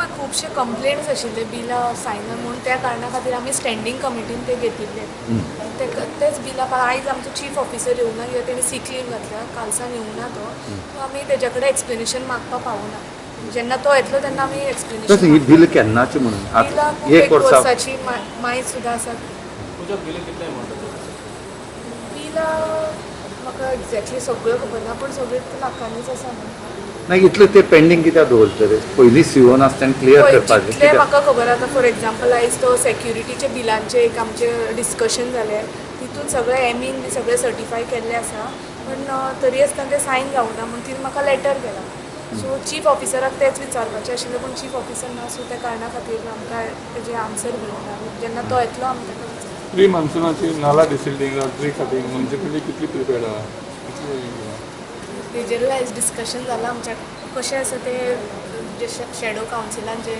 पळय खुबशे कंप्लेंट्स आशिल्ले बिलां सायन म्हणून, त्या कारणा खातीर आमी स्टँडींग कमिटीन ते घेतिल्ले. तेच बिलां आयज आमचो चीफ ऑफिसर येवना कित्याक तेणी सीक लीव घातल्या. कालसान येवना तो, सो आमी तेज्या कडेन एक्सप्लेनेशन मागपाक पावना. जेन्ना तो येतलो तेन्ना आमी तशें ही एक्सप्लेनेशन. बिल केन्नाची म्हणून बिलां आतां खूब एक एक वर्सा वर्साची मायज सुद्दां आसात. तुज्या बिल कितले अमाउंट? बिलां म्हाका एक्झॅक्टली सगळ्यो खबर ना, पूण सगळीं लाखांनीच आसा न्हू. नाही, इतलें ते पेंडींग कित्याक दवरतले? पयलीं सीओन आसतना क्लियर पळय, करपाचें. जितलें कित्याक म्हाका खबर आतां, फॉर एग्जाम्पल, आयज तो सेक्युरिटीच्या बिलांचें एक आमचें डिस्कशन जालें. तितून सगळें एमीन बी सगळें सर्टिफाय केल्लें आसा, पूण तरी आसतना तें सायन जावना म्हूण तिणें म्हाका लेटर केला. सो चीफ ऑफिसराक तेंच विचारपाचें आशिल्लें, पूण चीफ ऑफिसर ना, सो त्या कारणा खातीर आमकां तेजें आन्सर मेळूंक ना. जेन्ना तो येतलो, आमी ताका विचारतले. प्री मान्सूनाची नाला डिसिल्टिंग, ट्री कटिंग म्युनिसिपॅलिटी कितली प्रिपेर्ड आहा, कितली? तेजेरूय आयज डिस्कशन जालां आमच्या. कशें आसा तें, जे शेडो कावन्सिलान जे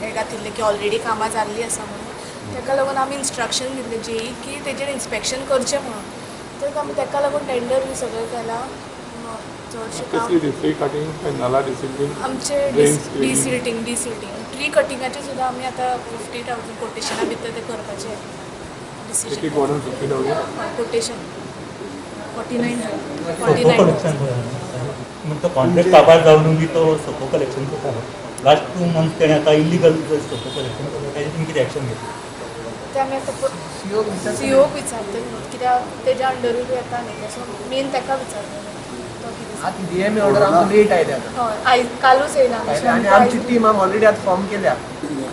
हें घातिल्लें की ऑलरेडी कामां जाल्लीं आसा म्हणून, ताका लागून आमी इन्स्ट्रक्शन दिल्लें जेई की तेजेर इन्स्पेक्शन करचें म्हणून. तर आमी ताका लागून टेंडर बी सगळें केलां चडशें काम. कसली ती ट्री कटिंग काय नाला डिसिल्टिंग? आमचे Drains cleaning. Desilting, desilting, tree कटिंगाचें सुद्दां आमी आतां 50,000 कोटेशना भितर तें करपाचें एक एक decision. वॉर्डान 50,000? Quotation 49, forty Sopo nine. Collection म्हणजे तो कॉन्ट्रॅक्ट काबार जावन बी तो सोपो कलेक्शन करता. लास्ट 2 मंथ्स तेणें आतां इलिगल सोपो कलेक्शन करता. ताजेर तुमी कितें एक्शन घेतली? ते आमी आतां सीओक विचारतले न्हू, कित्याक तेज्या अंडरूय बी येता न्ही. सो मेन ताका विचारतले तो कितें. आतां डीएमए ऑर्डर आमकां लेट आयल्या आतां. हय, आयज कालूच येयला. आनी आमची टीम आमी ऑलरेडी आतां फॉर्म केल्या.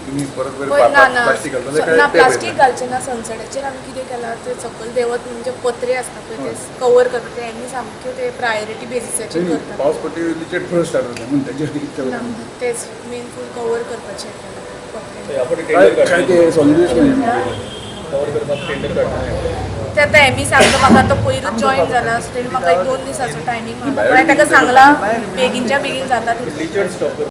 तुम्ही परत पळय, ना ना. प्लास्टीक घालता? ना, प्लास्टीक घालचें ना. सनसेटाचेर आमी कितें केलां, ते सकयल देंवत म्हणजे पत्रे आसता पळय, ते कवर करता. ते आमी सामक्यो ते प्रायोरिटी बेजिसाचेर करता. पावस पडटी लिचेट फुडें स्टार्ट जाता म्हणून तेजे ना, तेच मेन फूल कवर करपाचें पत्रे. आपण टेंडर काय ते सॉलिड वेस्ट कवर करपाक टेंडर काडटा. ते आतां एमी सांगता म्हाका. आतां पयरूच जॉईन जाला, सो तेणी म्हाका एक 2 दिसाचो टायमींग मागला. हांवें ताका सांगलां, बेगीनच्या बेगीन जाता तितलें. लिचेड स्टॉप.